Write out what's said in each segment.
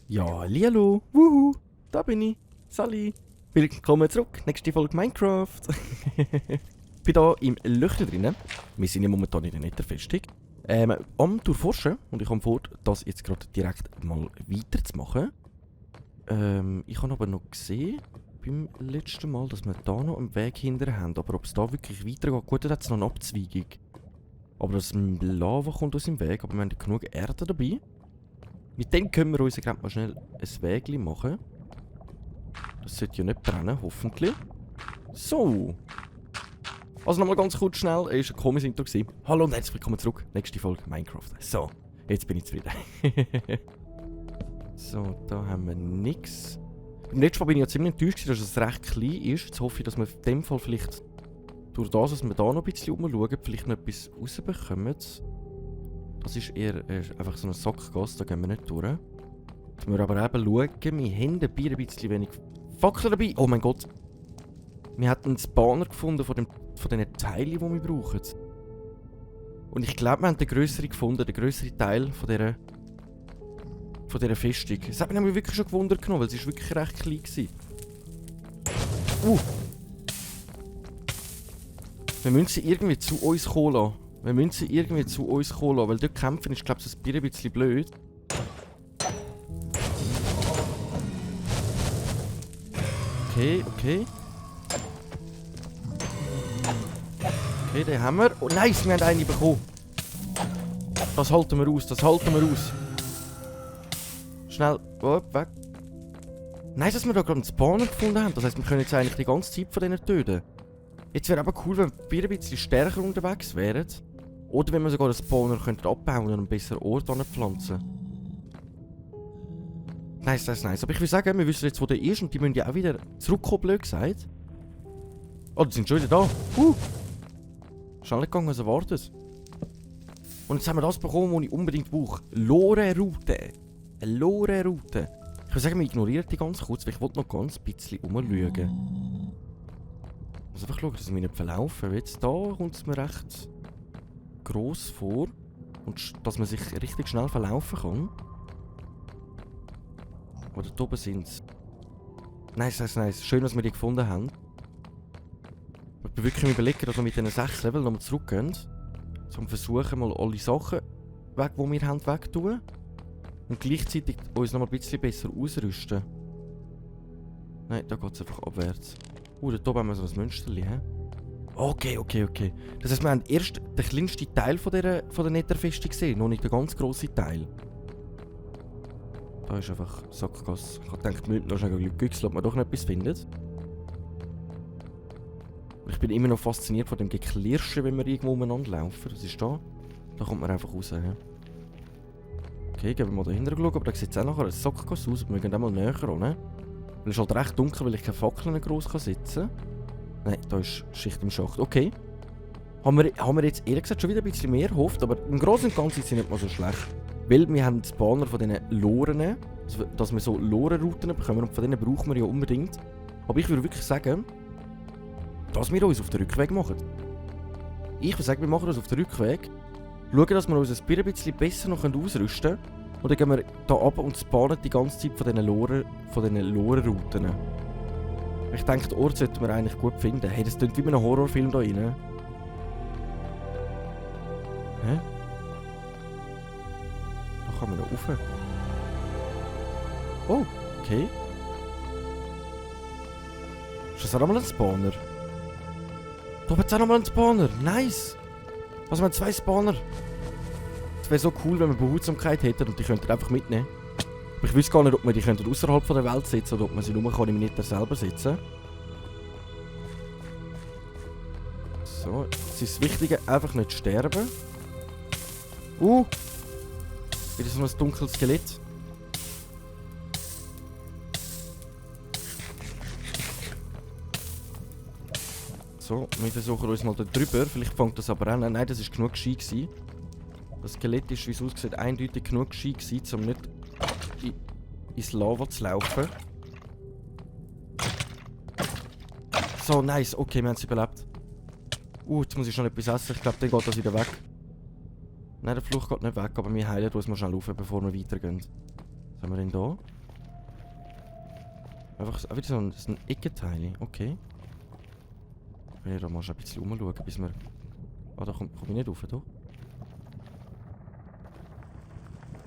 Ja, hallo, wuhu, da bin ich, Sally. Willkommen zurück, nächste Folge Minecraft. Bin hier im Löchel drinnen. Wir sind ja momentan in der Netherfestung. Am durchforschen und ich habe vor, das jetzt gerade direkt mal weiterzumachen. Ich habe aber noch gesehen, beim letzten Mal, dass wir da noch einen Weg hinterher haben. Aber ob es da wirklich weitergeht, gut, da hat es noch eine Abzweigung. Aber das Lava kommt aus dem Weg, aber wir haben genug Erde dabei. Mit dem können wir uns gerade mal schnell ein Wägli machen. Das sollte ja nicht brennen, hoffentlich. So. Also nochmal ganz kurz schnell, es war ein komisches Intro gewesen. Hallo und herzlich willkommen zurück. Nächste Folge Minecraft. So, jetzt bin ich zufrieden. So, da haben wir nichts. Beim letzten Mal bin ich ja ziemlich enttäuscht, dass es recht klein ist. Jetzt hoffe ich, dass wir in dem Fall vielleicht durch das, dass wir da noch ein bisschen umschauen, vielleicht noch etwas rausbekommen. Das ist eher einfach so ein Sackgasse, da gehen wir nicht durch. Jetzt müssen wir aber eben schauen, wir haben dabei ein bisschen wenig Fackeln dabei. Oh mein Gott! Wir hatten einen Spawner gefunden von diesen Teilen, die wir brauchen. Und ich glaube, wir haben den grösseren gefunden, den grösseren Teil von dieser Festung. Das hat mich wirklich schon gewundert genommen, weil es wirklich recht klein war. Wir müssen sie irgendwie zu uns kommen lassen. Weil dort kämpfen ist, glaube ich, so ein bisschen blöd. Okay. Okay, den haben wir. Oh nice, wir haben eine bekommen. Das halten wir aus. Schnell, weg. Nice, dass wir da gerade einen Spawner gefunden haben. Das heisst, wir können jetzt eigentlich die ganze Zeit von denen töten. Jetzt wäre aber cool, wenn wir ein bisschen stärker unterwegs wären. Oder wenn wir sogar den Spawner abbauen und einen besseren Ort anpflanzen. Nice. Aber ich würde sagen, wir wissen jetzt, wo der ist und die müssen ja auch wieder zurückkommen, blöd gesagt. Oh, die sind schon wieder da. Schneller gegangen als erwartet. Und jetzt haben wir das bekommen, was ich unbedingt brauche. Lore-Route. Eine Lore-Route. Ich würde sagen, wir ignorieren die ganz kurz, weil ich wollte noch ganz ein bisschen umschauen. Also einfach schauen, dass wir nicht verlaufen. Jetzt da kommt es mir recht gross vor. Und dass man sich richtig schnell verlaufen kann. Oder da oben sind sie. Nice. Schön, dass wir die gefunden haben. Ich bin wirklich überlegen, dass wir mit diesen 6 Level nochmal zurückgehen. Um versuchen, mal alle Sachen weg, die wir haben, wegzutun. Und gleichzeitig uns noch mal ein bisschen besser ausrüsten. Nein, da geht es einfach abwärts. Da oben haben wir so ein Münsterli, hä? Okay. Das heisst, wir haben erst den kleinsten Teil von der Netherfestung gesehen, noch nicht den ganz grossen Teil. Da ist einfach Sackgasse. Ich dachte, wir müssen noch schnell güchseln, ob man doch noch etwas findet. Ich bin immer noch fasziniert von dem Geklirschen, wenn wir irgendwo umeinander laufen. Das ist da. Da kommt man einfach raus, hä? Okay, gehen wir mal dahinter schauen, aber da sieht es auch nachher als Sackgasse aus. Wir gehen auch mal näher ran. Weil es ist halt recht dunkel, weil ich keine Fackeln gross setzen kann. Nein, da ist Schicht im Schacht. Okay. Haben wir jetzt ehrlich gesagt schon wieder ein bisschen mehr erhofft, aber im Großen und Ganzen sind sie nicht mal so schlecht. Weil wir haben die Spawner von diesen Loren, also dass wir so Lorenrouten bekommen und von denen brauchen wir ja unbedingt. Aber ich würde wirklich sagen, dass wir uns auf den Rückweg machen. Ich würde sagen, wir machen uns auf den Rückweg. Schauen, dass wir uns ein bisschen besser noch ausrüsten können. Und dann gehen wir hier runter und spawnen die ganze Zeit von diesen Lorenrouten. Ich denke, den Ort sollten wir eigentlich gut finden. Hey, das klingt wie ein Horrorfilm da rein. Hä? Da kann man noch rauf. Oh, okay. Ist das auch nochmal ein Spawner? Da hat es auch nochmal einen Spawner. Nice! Also wir haben 2 Spawner. Es wäre so cool, wenn wir Behutsamkeit hätten und die könnten einfach mitnehmen. Aber ich wüsste gar nicht, ob wir die außerhalb der Welt setzen oder ob man sie nur im Nether selber setzen. So, jetzt ist das Wichtige, einfach nicht sterben. Wieder so ein dunkles Skelett. So, wir versuchen uns mal da drüber. Vielleicht fängt das aber an. Nein, das war genug gescheit gewesen. Das Skelett ist, wie es aussieht, eindeutig genug gescheit gewesen, um nicht ins Lava zu laufen. So, nice. Okay, wir haben sie überlebt. Jetzt muss ich schon etwas essen. Ich glaube, dann geht das wieder weg. Nein, der Fluch geht nicht weg, aber wir heilen uns mal schnell auf, bevor wir weitergehen. Was haben wir denn da? Einfach wieder so ein Eckenteil. Okay. Ich will da mal schon ein bisschen rumschauen, bis wir... Ah, da komme ich nicht rauf, da.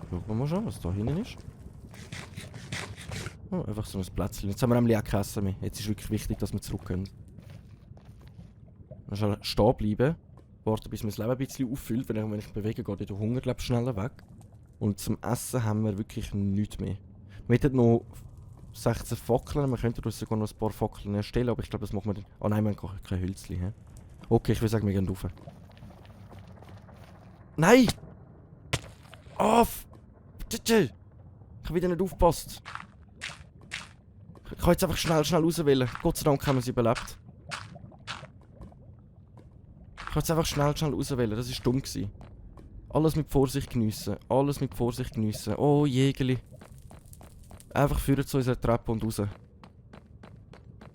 Schauen wir mal schon, was da hinten ist. Oh, einfach so ein Plätzchen. Jetzt haben wir nämlich auch kein Essen mehr. Jetzt ist wirklich wichtig, dass wir zurückgehen. Dann schnell stehen bleiben. Warten, bis mir das Leben ein bisschen auffüllt. Wenn ich mich bewege, geht der Hunger, glaube ich, schneller weg. Und zum Essen haben wir wirklich nichts mehr. Wir hätten noch 16 Fackeln. Wir könnten uns sogar noch ein paar Fackeln erstellen, aber ich glaube, das machen wir dann... Ah nein, wir haben kein Hölzchen. He? Okay, ich würde sagen, wir gehen rauf. Nein! Ah! Ich habe wieder nicht aufgepasst. Ich kann jetzt einfach schnell rauswählen. Gott sei Dank haben wir sie überlebt. Ich kann jetzt einfach schnell rauswählen. Das war dumm gewesen. Alles mit Vorsicht geniessen. Alles mit Vorsicht geniessen. Oh, Jägerli. Einfach führen zu unserer Treppe und raus. Wir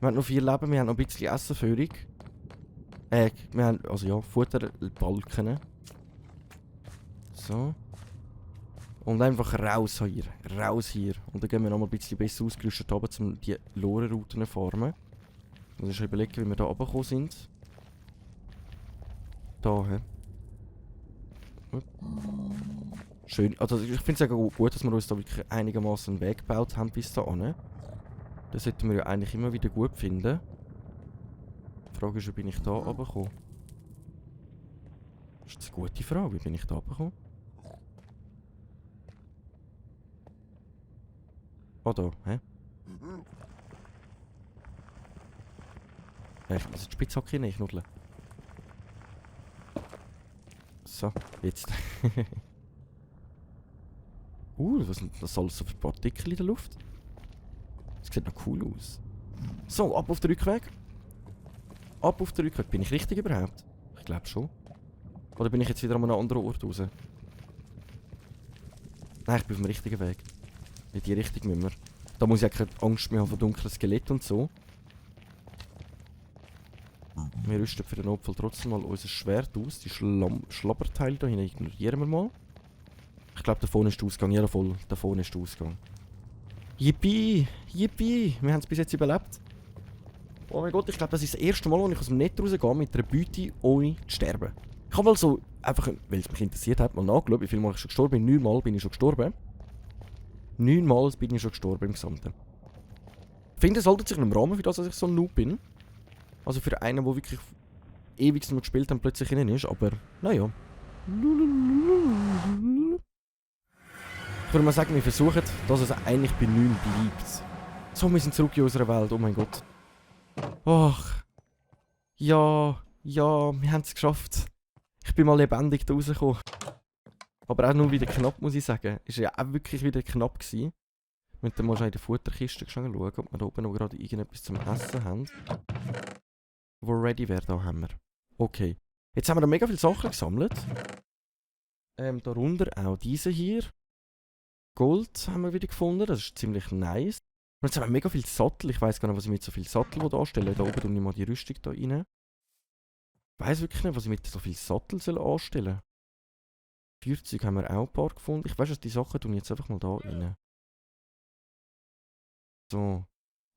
haben noch 4 Leben. Wir haben noch ein bisschen Essenführung. Wir haben, also ja, Futterbalken. So. Und einfach raus hier. Raus hier. Und dann gehen wir noch mal ein bisschen besser ausgerüstet runter, um die Lorenrouten zu farmen. Ich muss schon überlegen, wie wir da runtergekommen sind. Da, hä? Schön. Also ich finde es auch gut, dass wir uns da wirklich einigermaßen einen Weg gebaut haben bis da hin. Das sollten wir ja eigentlich immer wieder gut finden. Die Frage ist, wie bin ich da runtergekommen? Das ist eine gute Frage. Wie bin ich da runtergekommen? Oh, da, hä? Ich muss die Spitzhacke nicht nudeln. So, jetzt. Was sind das alles so für Partikel in der Luft? Das sieht noch cool aus. So, ab auf den Rückweg. Ab auf den Rückweg. Bin ich richtig überhaupt? Ich glaube schon. Oder bin ich jetzt wieder an einem anderen Ort raus? Nein, ich bin auf dem richtigen Weg. In die Richtung müssen wir. Da muss ich ja keine Angst mehr haben vor dunklen Skelett und so. Wir rüsten für den Notfall trotzdem mal unser Schwert aus. Die Schlabberteile da hinten ignorieren wir mal. Ich glaube, da vorne ist der Ausgang. Ja, voll. Da vorne ist der Ausgang. Yippie! Yippie! Wir haben es bis jetzt überlebt. Oh mein Gott, ich glaube, das ist das erste Mal, wo ich aus dem Netz rausgehe mit einer Beute, ohne zu sterben. Ich habe mal so, einfach, weil es mich interessiert hat, mal nachgeschaut, wie viel Mal ich schon gestorben bin. 9 Mal bin ich schon gestorben. 9 Mal bin ich schon gestorben im Gesamten. Ich finde, es haltet sich im Rahmen für das, dass ich so ein Noob bin. Also für einen, der wirklich ewig noch gespielt hat, plötzlich innen ist, aber naja. Ich würde mal sagen, wir versuchen, dass es eigentlich bei 9 bleibt. So, wir sind zurück in unserer Welt, oh mein Gott. Ach. Ja, wir haben es geschafft. Ich bin mal lebendig da rausgekommen. Aber auch nur wieder knapp, muss ich sagen. Ist ja auch wirklich wieder knapp gewesen. Wir müssen mal schon in der Futterkiste schauen, ob wir da oben noch gerade irgendetwas zum Essen haben. Wo ready wäre, da haben wir. Okay. Jetzt haben wir da mega viele Sachen gesammelt. Darunter auch diese hier. Gold haben wir wieder gefunden, das ist ziemlich nice. Und jetzt haben wir mega viel Sattel. Ich weiss gar nicht, was ich mit so viel Sattel anstellen. Da oben tue ich mal die Rüstung da rein. Ich weiss wirklich nicht, was ich mit so viel Sattel anstellen soll. Feuerzeug haben wir auch ein paar gefunden. Ich weiss, dass die Sachen tue ich jetzt einfach mal da rein. So.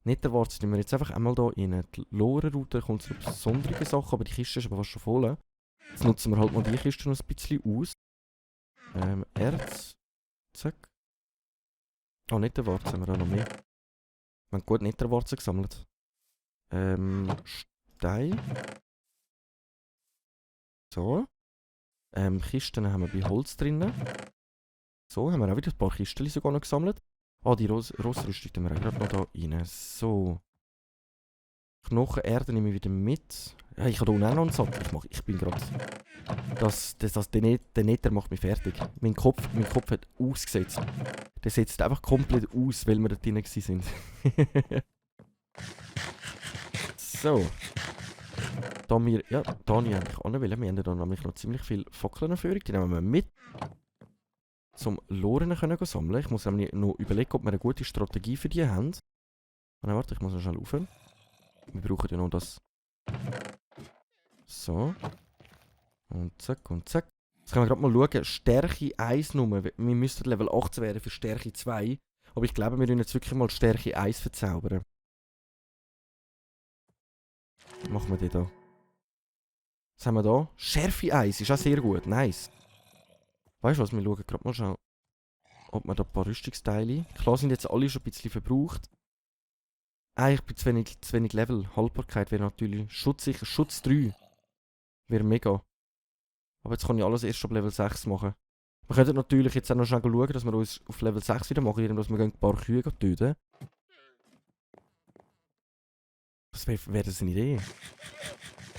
Nicht erwartet, nehmen wir jetzt einfach einmal da rein. Die Lorenroute kommt zu besonderen Sachen, aber die Kiste ist aber fast schon voll. Jetzt nutzen wir halt mal die Kiste noch ein bisschen aus. Erz. Zack. Oh, nicht erwartet, haben wir auch noch mehr. Wir haben gut nicht erwartet gesammelt. Stein. So. Kisten haben wir bei Holz drinnen. So, haben wir auch wieder ein paar Kisten sogar noch gesammelt. Ah, die Rossrüstung tun wir auch gerade noch da rein. So. Knochenerde nehme ich wieder mit. Ja, ich habe hier auch noch einen Sattel. Ich bin gerade... Der Nether macht mich fertig. Mein Kopf hat ausgesetzt. Der setzt einfach komplett aus, weil wir da drinnen sind. So. Da wir... Ja, da nicht eigentlich anwählen. Wir haben da nämlich noch ziemlich viel Fackelnführung. Die nehmen wir mit. Zum Loren können sammeln. Ich muss nämlich noch überlegen, ob wir eine gute Strategie für die haben. Warte, ich muss noch schnell rauf. Wir brauchen ja noch das. So. Und zack und zack. Jetzt können wir gerade mal schauen. Stärke 1 Nummer. Wir müssten Level 18 werden für Stärke 2. Aber ich glaube, wir müssen jetzt wirklich mal Stärke 1 verzaubern. Machen wir die da. Was haben wir da? Schärfe 1 ist auch sehr gut. Nice. Weißt du was? Wir schauen gerade mal schnell, ob wir da ein paar Rüstungsteile. Klar sind jetzt alle schon ein bisschen verbraucht. Ich bin zu wenig Level. Haltbarkeit wäre natürlich schutzsicher. Schutz 3 wäre mega. Aber jetzt kann ich alles erst ab Level 6 machen. Wir könnten natürlich jetzt auch noch schnell schauen, dass wir uns auf Level 6 wieder machen, indem wir ein paar Kühe töten. Das wäre das eine Idee.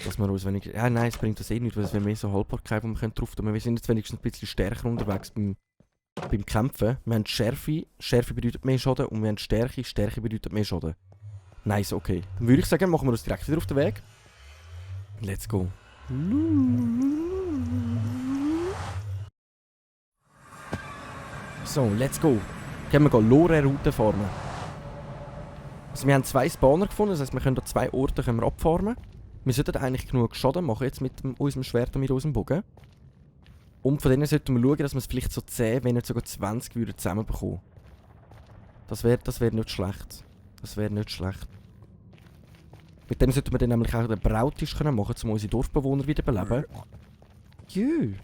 Dass wir uns weniger... Ja, nein, es bringt das eh nicht, weil es wäre mehr so Haltbarkeit, die wir drauf tun können. Wir sind jetzt wenigstens ein bisschen stärker unterwegs beim Kämpfen. Wir haben Schärfe, Schärfe bedeutet mehr Schaden und wir haben Stärke, Stärke bedeutet mehr Schaden. Nice, okay. Dann würde ich sagen, machen wir uns direkt wieder auf den Weg. Let's go. So, let's go. Gehen wir Lore-Route farmen. Also wir haben 2 Spawner gefunden, das heisst, wir können an 2 Orten abfarmen. Wir sollten eigentlich genug Schaden machen jetzt mit unserem Schwert und mit unserem Bogen. Und von denen sollten wir schauen, dass wir es vielleicht so 10, wenn nicht sogar 20 würden zusammenbekommen. Das wär nicht schlecht. Das wäre nicht schlecht. Mit dem sollten wir dann nämlich auch den Brautisch machen, um unsere Dorfbewohner wiederbeleben. Jö.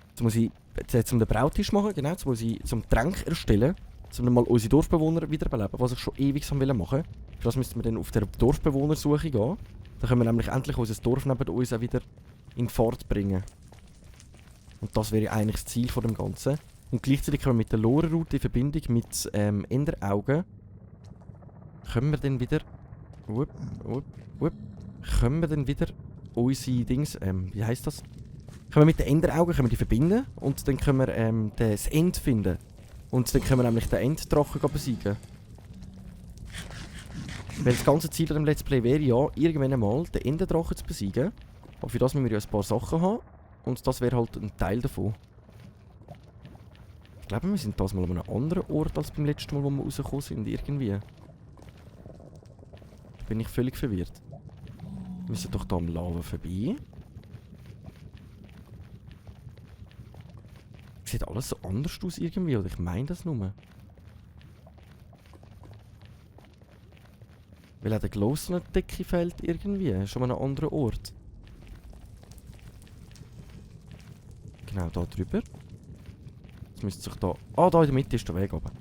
Jetzt muss ich zum den Brautisch machen, genau, zum Tränk erstellen, um mal unsere Dorfbewohner wiederbeleben, was ich schon ewig machen wollte. Für das müssten wir dann auf der Dorfbewohnersuche gehen. Dann können wir nämlich endlich unser Dorf neben uns auch wieder in Fahrt bringen. Und das wäre eigentlich das Ziel von dem Ganzen. Und gleichzeitig können wir mit der Lore-Route in Verbindung mit Enderaugen können wir dann wieder können wir dann wieder unsere Dings, wie heisst das? Können wir mit den Enderaugen die verbinden und dann können wir das End finden. Und dann können wir nämlich den Enddrachen besiegen. Weil das ganze Ziel an dem Let's Play wäre ja, irgendwann einmal den Enderdrachen zu besiegen. Aber für das müssen wir ja ein paar Sachen haben. Und das wäre halt ein Teil davon. Ich glaube, wir sind das mal an einem anderen Ort als beim letzten Mal, wo wir rausgekommen sind. Irgendwie. Da bin ich völlig verwirrt. Wir müssen doch da am Lava vorbei. Sieht alles so anders aus irgendwie, oder ich meine das nur. Weil auch der Glow so eine Decke fehlt irgendwie. Schon mal an einem anderen Ort. Genau, da drüber. Jetzt müsste sich da... Ah, da in der Mitte ist der Weg runter.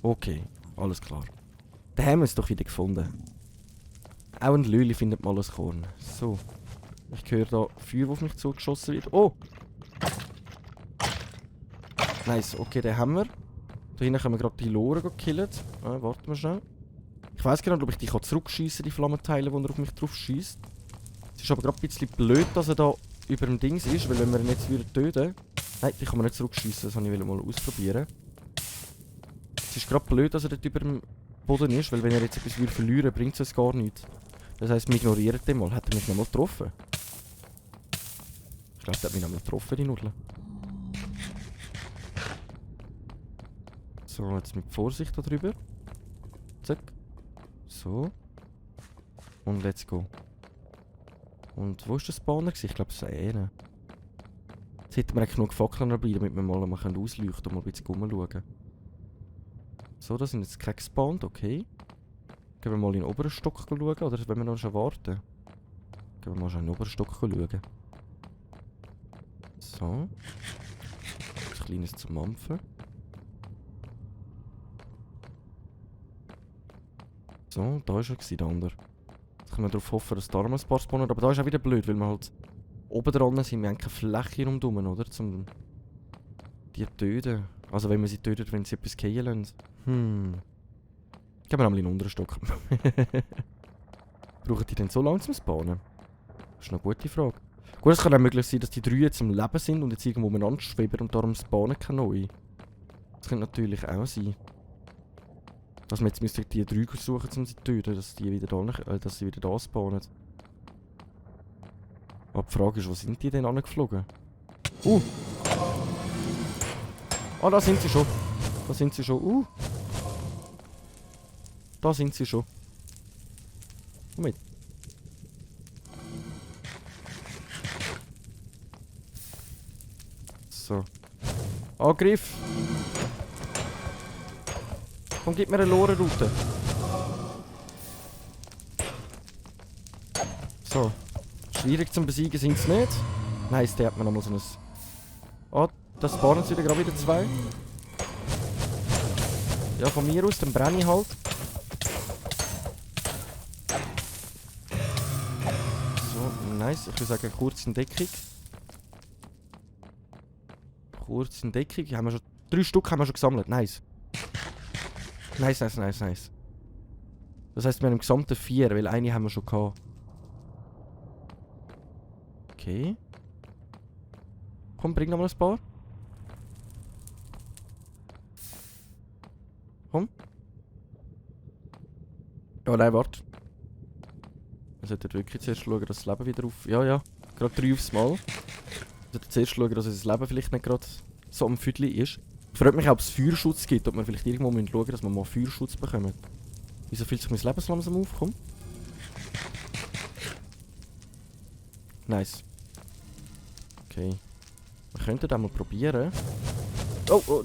Okay, alles klar. Den haben wir es doch wieder gefunden. Auch ein Lüli findet mal ein Korn. So. Ich höre da Feuer, das auf mich zugeschossen wird. Oh! Nice, okay, den haben wir. Da hinten können wir gerade die Lore killen. Warten wir schnell. Ich weiss gar nicht, ob ich die zurückschiessen, die Flammenteile, die er auf mich drauf schießt. Es ist aber gerade ein bisschen blöd, dass er da über dem Dings ist, weil wenn wir ihn jetzt wieder töten... Nein, die kann man nicht zurückschiessen, das wollte ich mal ausprobieren. Es ist gerade blöd, dass er dort über dem Boden ist, weil wenn er jetzt etwas verlieren würde, bringt es gar nichts. Das heisst, wir ignorieren den mal. Hat er mich noch mal getroffen? Ich glaube, der hat mich noch mal getroffen, die Nudeln. So, jetzt mit Vorsicht da drüber. Zack. So. Und let's go. Und wo ist der Spawner? Ich glaube, es ist einer. Jetzt hätten wir eigentlich noch Fackeln dabei, damit wir mal ausleuchten und mal ein bisschen rumschauen. So, da sind jetzt keine gespawnt, okay. Gehen wir mal in den oberen Stock schauen, oder wollen wir noch schon warten? Gehen wir mal schon in den oberen Stock schauen. So. Ein kleines zum Mampfen. So, da ist er, der andere. Jetzt können wir darauf hoffen, dass da mal ein paar spawnen. Aber da ist auch wieder blöd, weil wir halt oben dran sind. Wir haben keine Fläche rundherum, oder? Zum die töten. Also wenn wir sie töten, wenn sie etwas fallen lassen. Gehen wir einmal in den unteren Stock. Brauchen die denn so lange zum Spawnen? Das ist eine gute Frage. Gut, es kann auch möglich sein, dass die 3 jetzt am Leben sind und jetzt irgendwo umeinander schweben und darum spawnen keine neue. Das könnte natürlich auch sein. Dass wir jetzt müssen die 3 suchen, um sie zu töten, dass sie wieder da spawnen. Aber die Frage ist, wo sind die denn angeflogen? Ah, da sind sie schon. Da sind sie schon. Da sind sie schon. Komm mit. So. Angriff! Komm, gib mir eine Lorenroute. So. Schwierig zum Besiegen sind es nicht. Nice, der hat mir nochmal so ein... Ah, das spawnen sie gerade wieder 2. Ja, von mir aus, dann brenne ich halt. So, nice. Ich würde sagen, kurz in Deckung. Kurz in Deckung. Haben wir schon... 3 Stück haben wir schon gesammelt. Nice. Nice, nice, nice, nice. Das heisst, wir haben im Gesamten 4, weil eine haben wir schon gehabt. Okay. Komm, bring nochmal ein paar. Komm. Oh nein, warte. Wir sollten wirklich zuerst schauen, dass das Leben wieder auf... Ja, ja. Gerade 3 aufs Mal. Wir sollten zuerst schauen, dass unser Leben vielleicht nicht gerade so am Viertel ist. Ich frage mich, ob es Feuerschutz gibt, ob wir vielleicht irgendwo schauen müssen, dass wir mal Feuerschutz bekommen. Wieso fühlt sich mein Leben so langsam auf? Komm. Nice. Okay. Wir könnten das mal probieren. Oh, oh,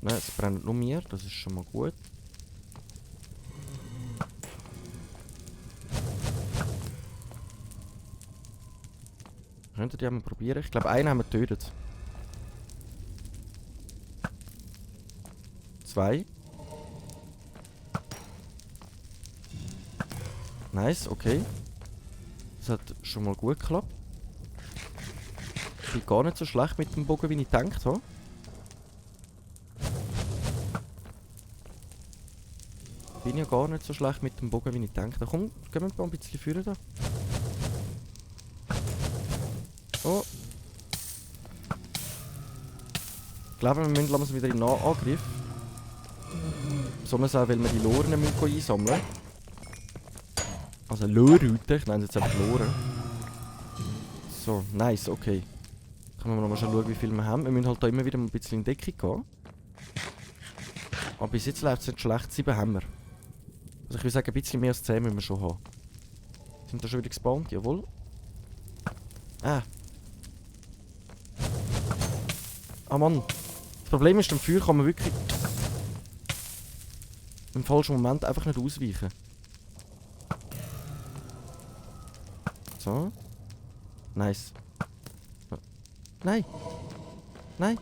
nein, es brennt nur mehr, das ist schon mal gut. Wir könnten die mal probieren. Ich glaube, einen haben wir getötet. 2. Nice, okay. Das hat schon mal gut geklappt. Ich bin gar nicht so schlecht mit dem Bogen, wie ich gedacht habe. Bin ja gar nicht so schlecht mit dem Bogen, wie ich gedacht habe. Komm, gehen wir mal ein bisschen führen da. Oh. Ich glaube, wir müssen langsam wieder in den Angriff. Besonders auch, weil wir die Loren einsammeln müssen. Also Lorenroute, ich nenne es jetzt einfach Loren. So, nice, okay. Können wir nochmal schauen, wie viel wir haben. Wir müssen halt da immer wieder ein bisschen in Deckung gehen. Aber bis jetzt läuft es nicht schlecht, 7 haben wir. Also ich würde sagen, ein bisschen mehr als 10 müssen wir schon haben. Sind da schon wieder gespawnt? Jawohl. Ah. Ah Mann. Das Problem ist, dem Feuer kann man wirklich im falschen Moment einfach nicht ausweichen. So. Nice. Nein. Nein.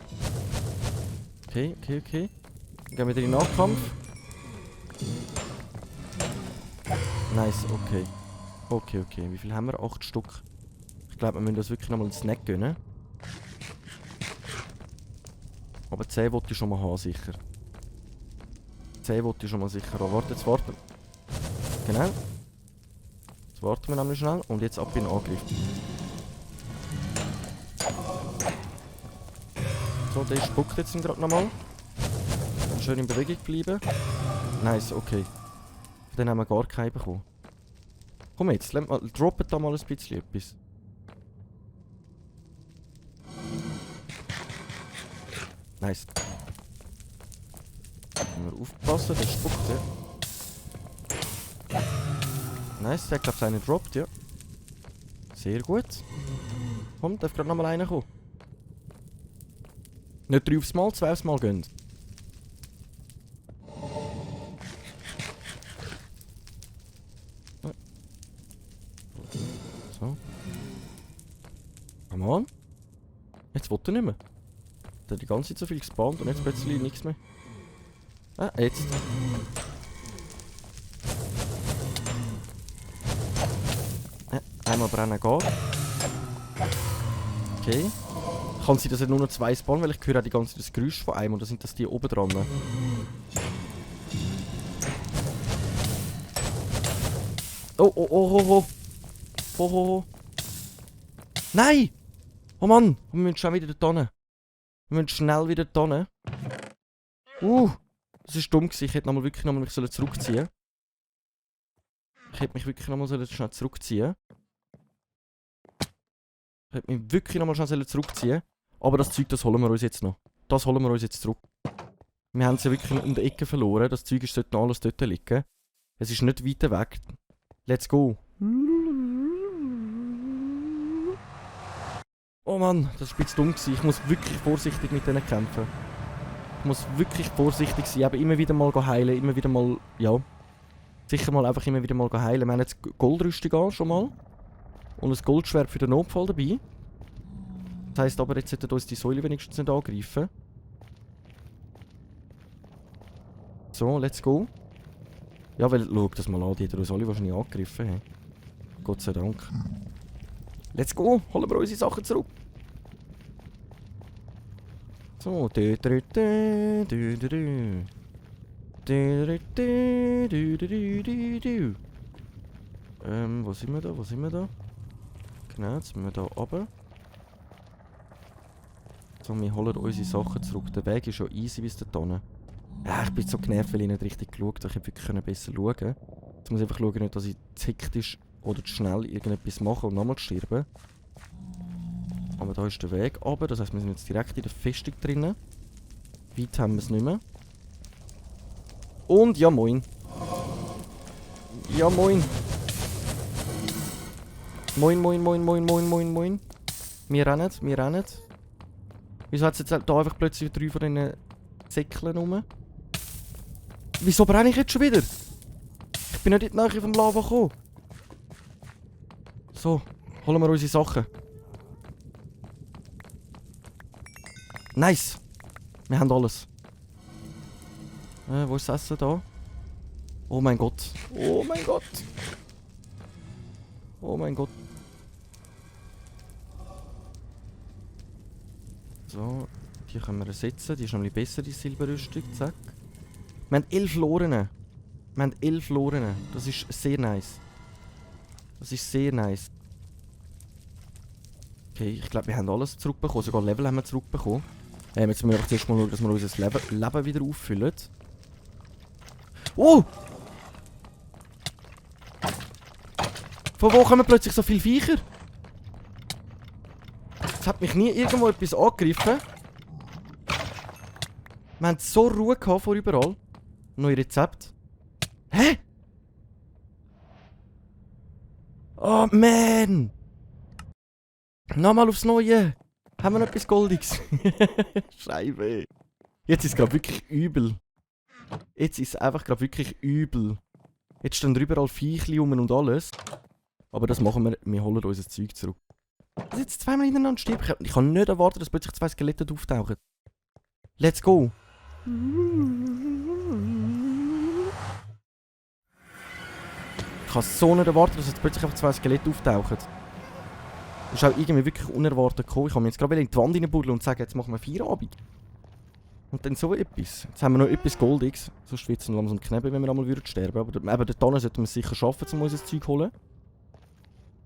Okay, okay, okay. Dann gehen wir wieder in den Nahkampf. Nice, okay. Okay, okay. Wie viel haben wir? 8 Stück. Ich glaube, wir müssen das wirklich nochmal einen Snack gönnen. Aber 10 wollte ich schon mal haben, sicher. 10 wollte ich schon mal sicher haben. Warte, jetzt warten. Genau. Jetzt warten wir nämlich schnell. Und jetzt ab in den Angriff. So, der spuckt jetzt gerade nochmal. Dann schön in Bewegung bleiben. Nice, okay. Dann haben wir gar keinen bekommen. Komm jetzt, droppet da mal ein bisschen etwas. Nice. Müssen wir aufpassen, der spuckt, ja. Nice, der hat glaube ich einen droppt, ja. Sehr gut. Komm, darf gerade nochmal einer kommen. Nicht 3 aufs Mal, 2 aufs Mal gehen. So. Come on. Jetzt will er nicht mehr. Der hat die ganze Zeit so viel gespawnt und jetzt plötzlich nichts mehr. Ah, jetzt. Einmal brennen geht. Okay. Kann sein, dass er nur noch 2 spawnen, weil ich höre auch die ganze Zeit das Geräusch von einem und da sind das die oben dran. Oh, oh, oh, oh, oh. Oh, oh, oh. Nein! Oh Mann! Wir müssen schnell wieder dort hin. Wir müssen schnell wieder dort hin. Das ist dumm gewesen. Ich hätte wirklich nochmal mich zurückziehen. Ich hätte mich wirklich nochmal schnell zurückziehen. Ich hätte mich wirklich nochmal schnell zurückziehen. Aber das Zeug, das holen wir uns jetzt noch. Das holen wir uns jetzt zurück. Wir haben es ja wirklich um die Ecke verloren. Das Zeug sollte noch alles dort liegen. Es ist nicht weit weg. Let's go. Oh Mann, das war ein bisschen dumm gewesen. Ich muss wirklich vorsichtig mit denen kämpfen. Ich muss wirklich vorsichtig sein. Aber immer wieder mal heilen. Immer wieder mal, ja. Sicher mal einfach immer wieder mal heilen. Wir haben jetzt Goldrüstung an, schon mal. Und ein Goldschwert für den Notfall dabei. Das heisst aber, jetzt sollten uns die Säule wenigstens nicht angreifen. So, let's go. Ja, weil, schau das mal an, die hätten uns alle wahrscheinlich angegriffen. Hey. Gott sei Dank. Let's go, holen wir unsere Sachen zurück. So, wo sind wir da, wo sind wir da? Genau, jetzt sind wir da runter. So, wir holen unsere Sachen zurück. Der Weg ist schon easy bis dahin. Ja, ich bin so genervt, weil ich nicht richtig geschaut habe. Ich hätte wirklich besser schauen können. Jetzt muss ich einfach schauen, nicht, dass ich zu hektisch oder zu schnell irgendetwas mache und nochmal sterbe. Aber da ist der Weg runter. Das heisst, wir sind jetzt direkt in der Festung drinnen. Weit haben wir es nicht mehr. Und ja moin. Ja moin. Moin, moin, moin, moin, moin, moin, moin. Wir rennen, wir rennen. Wieso hat es jetzt da einfach plötzlich 3 von diesen Säckeln rum? Wieso brenne ich jetzt schon wieder? Ich bin nicht in die Nähe vom Lava gekommen. So, holen wir unsere Sachen. Nice! Wir haben alles. Wo ist das Essen da? Oh mein Gott. Oh mein Gott. Oh mein Gott. So, die können wir ersetzen. Die ist nämlich besser, die Silberrüstung. Zack. Wir haben 11 Lorenen. Wir haben 11 Lorenen. Das ist sehr nice. Das ist sehr nice. Okay, ich glaube, wir haben alles zurückbekommen. Sogar Level haben wir zurückbekommen. Jetzt müssen wir zuerst mal schauen, dass wir unser Leben wieder auffüllen. Oh! Von wo kommen plötzlich so viele Viecher? Es hat mich nie irgendwo etwas angegriffen. Wir haben so Ruhe gehabt vor überall. Neue Rezept. Hä? Oh man! Nochmal aufs Neue! Haben wir noch etwas Goldiges? Scheibe. Jetzt ist es gerade wirklich übel. Jetzt ist es einfach gerade wirklich übel. Jetzt stehen überall Viechli rum und alles. Aber das machen wir. Wir holen unser Zeug zurück. Das ist jetzt zweimal hintereinander stirbt. Ich kann nicht erwarten, dass plötzlich 2 Skelette auftauchen. Let's go! Ich kann so nicht erwarten, dass jetzt plötzlich einfach 2 Skelette auftauchen. Das ist auch irgendwie wirklich unerwartet gekommen. Ich kann mir jetzt gerade in die Wand reinbuddeln und sagen, jetzt machen wir Feierabend. Und dann so etwas. Jetzt haben wir noch etwas Goldiges. Sonst wird es langsam knappen, wenn wir einmal sterben würden. Aber dort sollten wir es sicher schaffen, um unser Zeug zu holen.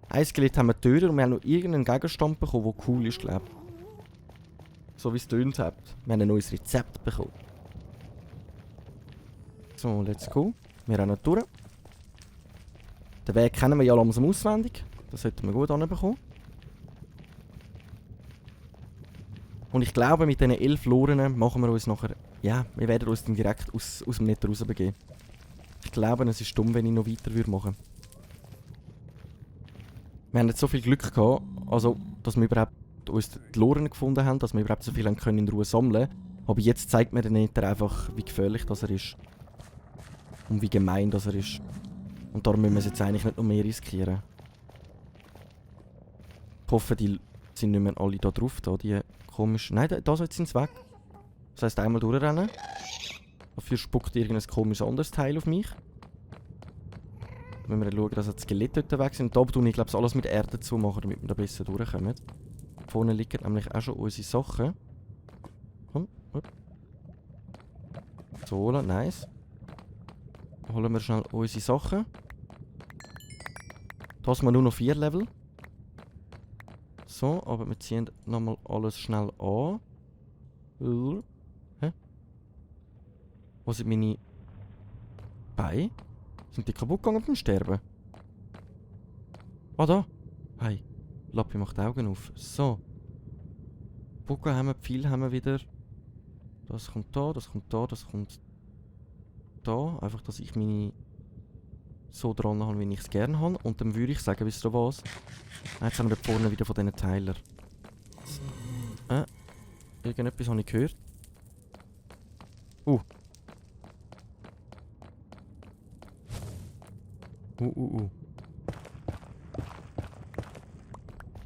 Ein Skelett haben wir getötet und wir haben noch irgendeinen Gegenstand bekommen, der cool ist, glaube ich. So wie es tönt hat. Wir haben ein neues Rezept bekommen. So, let's go. Wir rennen durch. Den Weg kennen wir ja langsam auswendig. Das sollten wir gut anbekommen. Und ich glaube, mit diesen 11 Lorenen machen wir uns nachher... Ja, wir werden uns dann direkt aus dem Nether rausbegeben. Ich glaube, es ist dumm, wenn ich noch weiter machen würde. Wir haben jetzt so viel Glück gehabt, also, dass wir überhaupt uns die Lorenen gefunden haben, dass wir überhaupt so viel können in Ruhe sammeln können. Aber jetzt zeigt mir der Nether einfach, wie gefährlich das er ist. Und wie gemein das er ist. Und darum müssen wir es jetzt eigentlich nicht noch mehr riskieren. Ich hoffe, die sind nicht mehr alle da drauf, da die komischen... Nein, da sind sie weg. Das heisst, einmal durchrennen. Dafür spuckt irgendein komisches anderes Teil auf mich. Wenn wir schauen, dass die Skelette dort weg sind. Da tue ich, glaube ich, alles mit Erde zu machen, damit wir da besser durchkommen. Vorne liegen nämlich auch schon unsere Sachen. Komm, hopp. So, nice. Holen wir schnell unsere Sachen. Da haben wir nur noch 4 Level. So, aber wir ziehen nochmal alles schnell an. Hä? Wo sind meine Beine? Sind die kaputt gegangen beim Sterben? Ah, da. Hey. Lappi macht die Augen auf. So. Bucke haben wir, Pfeil haben wir wieder. Das kommt da, das kommt da, das kommt da. Einfach, dass ich meine so dran habe, wie ich es gerne habe. Und dann würde ich sagen, wisst ihr was? Jetzt haben wir da vorne wieder von diesen Teilern. Irgendetwas habe ich gehört.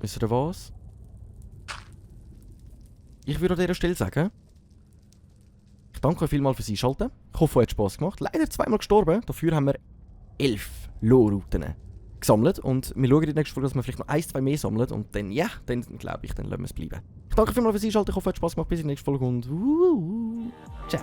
Wisst ihr was? Ich würde an dieser Stelle sagen, ich danke euch vielmals fürs Einschalten. Ich hoffe, es hat Spass gemacht. Leider zweimal gestorben. Dafür haben wir 11 Lohrouten gesammelt. Und wir schauen in der nächsten Folge, dass wir vielleicht noch 1, 2 mehr sammeln. Und dann, ja, dann glaube ich, dann lassen wir es bleiben. Ich danke vielmals fürs Einschalten. Ich hoffe, es hat Spass gemacht. Bis in der nächsten Folge und ciao.